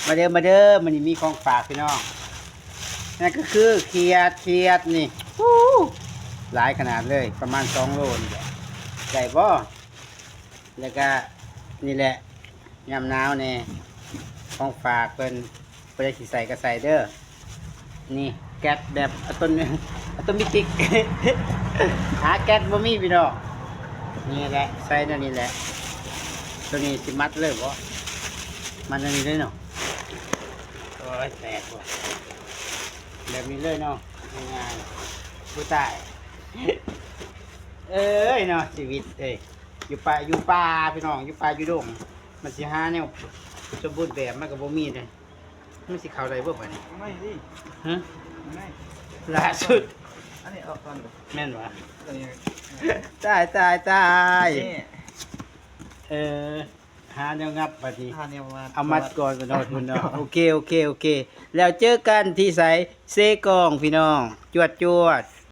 ມາເດີ ມາເດີ ມື້ນີ້ມີຂອງຝາກພີ່ນ້ອງ ນັ້ນກໍຄືຂຽດ ຂຽດນີ້ ໂອ້ ຫຼາຍຂະໜາດເລີຍ ປະມານສອງໂລນີ້ແຫຼະ ໄດ້ບໍ່? ແລ້ວກະນີ້ແຫຼະ ຍາມໜາວແດ່ ຂອງຝາກເພິ່ນ ຜູ້ໃດຊິໃສ່ກໍໃສ່ເດີ. ນີ້ແກັດແບບອັດຕະ ອັດຕະໂນມັດ ຫາແກັດບໍ່ມີພີ່ນ້ອງ. ນີ້ແຫຼະ ໃສ່ແນວນີ້ແຫຼະ ໂຕນີ້ຊິມັດເລີຍບໍ່? ມັດແນວນີ້ເລີຍເນາະ. ໂອ້ຍ ແຕກບໍ່ ແບບນີ້ເລີຍເນາະ ງ່າຍໆ. ຜູ້ຕາຍ ເອີຍເນາະ ຊີວິດເອີຍ. ຢູ່ປ່າ ຢູ່ປ່າພີ່ນ້ອງ ຢູ່ປ່າຢູ່ດົງ ມັນຊິຫາແນວສົມບູນແບບມັນກໍບໍ່ມີເດ້. ມັນຊິເຂົ້າໄດ້ບໍ່ບາດນີ້? ໄດ້ຕິ ຮະ? ໄດ້ ລ່າສຸດ ອັນນີ້ອອກກ່ອນ ແມ່ນຫວາ? ອັນນີ້ ຕາຍ ຕາຍ ຕາຍ ນີ້ ເອີ ຫາແນວງັບບາດນີ້ ຫາແນວມັດ ເອົາມັດກ່ອນ ເນາະ ພຸ້ນເນາະ. ໂອເຄ ໂອເຄ ໂອເຄ ແລ້ວເຈີກັນທີ່ໃສ? ເຊກອງ ພີ່ນ້ອງ ຈວດ ຈວດ.